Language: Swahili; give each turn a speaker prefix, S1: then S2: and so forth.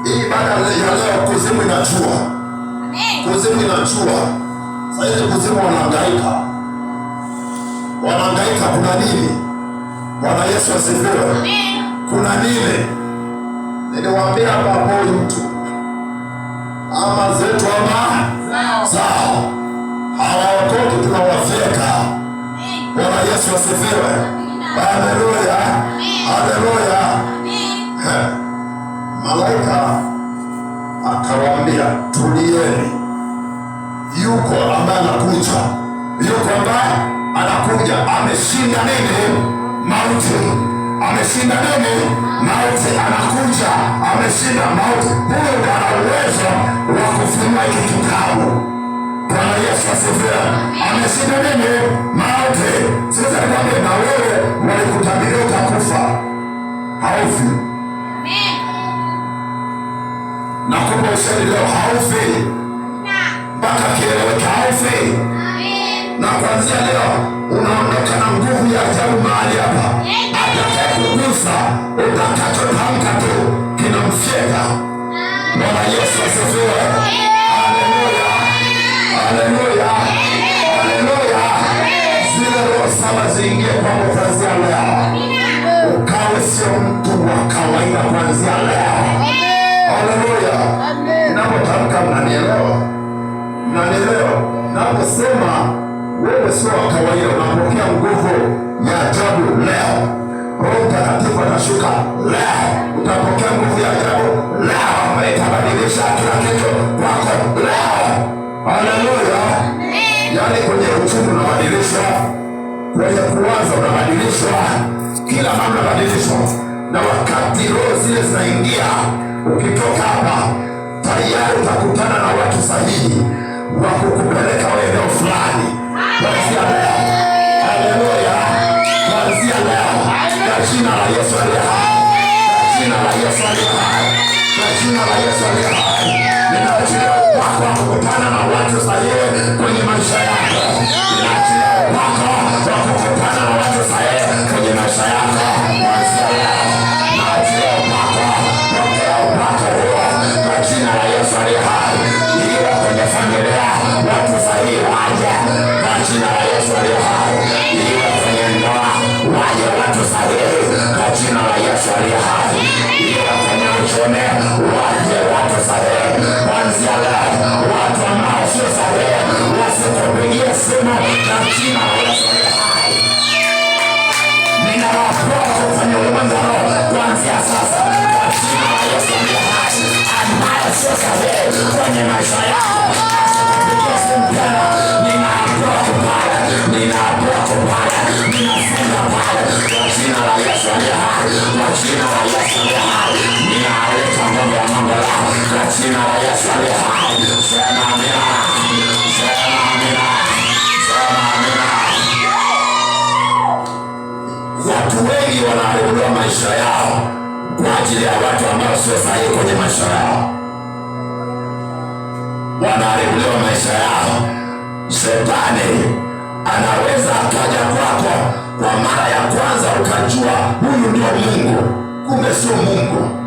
S1: Hii ibada ya leo kuzimu inajua. Kuzimu inajua. Sasa hizi kuzimu wanahangaika. Wanahangaika kuna nini? Bwana Yesu asifiwe. Kuna nini? Niliwaambia hapa hapoi mtu. Ama zetu ama zao. Hawaokoki, tunawafyeka. Bwana Yesu asifiwe. Haleluya. Haleluya. Malaika akawaambia, tulieni, yuko ambaye anakuja, yuko ambaye anakuja, ameshinda nini? Mauti. Ameshinda nini? Mauti. Anakuja, ameshinda mauti. Huyo ndiye ana uwezo wa kufunua hiki kitabu. Bwana Yesu asifiwe. Ameshinda nini? Mauti. Sasa nikwambie, na wewe walikutabiria utakufa, haufi. Nakupa ushahidi leo, haufi mpaka kieleweke, haufi. Na kuanzia leo unaondoka na nguvu ya ajabu mahali hapa. Atakayekugusa, utakachotamka tu kinamfyeka. Bwana Yesu asifiwe. Haleluya, haleluya, haleluya. Zile roho saba ziingie kwako kuanzia leo, ukawe sio mtu wa kawaida kuanzia leo. Haleluya. Napotamka mnanielewa? Mnanielewa? Naposema wewe sio wa kawaida, unapokea nguvu ya ajabu leo. Roho Mtakatifu atashuka leo, utapokea nguvu ya ajabu leo ambayo itabadilisha kila kitu kwako leo. Haleluya. Yaani kwenye uchumi unabadilishwa, kwenye kuwaza unabadilishwa, kila mambo unabadilishwa. Na wakati roho zile zinaingia, ukitoka hapa tayari utakutana na watu sahihi wa kukupeleka wewe eneo fulani kuanzia leo. Haleluya! Kuanzia leo, kwa jina la Yesu aliye hai, kwa jina la Yesu aliye hai, kwa jina la Yesu aliye hai, ninaachilia upako wa kukutana na watu sahihi kwenye maisha yako. Ninaachilia upako wa kukutana na watu sahihi kwenye maisha yako kuanzia leo. Naachilia upako, pokea upako huo kwa jina la Yesu aliye hai. Iwe kwenye familia, watu sahihi waje kwa jina la Yesu aliye hai. Iwe kwenye ndoa, waje watu sahihi kwa jina la Yesu aliye hai. Iwe kwenye uchumi, waje watu sahihi kuanzia leo. Watu ambao sio sahihi wasikupigie simu kwa jina la Yesu aliye hai. Ninawaproto kwenye ulimwengu wa roho kuanzia sasa kwa jina la Yesu aliye hai. Ambaye sio sahihi kwenye maisha yao asikupigie simu tena. Ninawaproto pale, ninawaproto pale, ninafunga pale kwa jina la Yesu aliye hai, kwa jina la Yesu aliye hai. Ninaleta nguvu ya Mungu leo kwa jina la Yesu aliye hai. Sema amina, sema amina, sema amina. Watu wengi wanaharibiwa maisha yao kwa ajili ya watu ambao sio sahihi kwenye maisha yao, wanaharibiwa maisha yao. Shetani anaweza akaja kwako kwa mara ya kwanza ukajua huyu ndio Mungu, kumbe sio Mungu.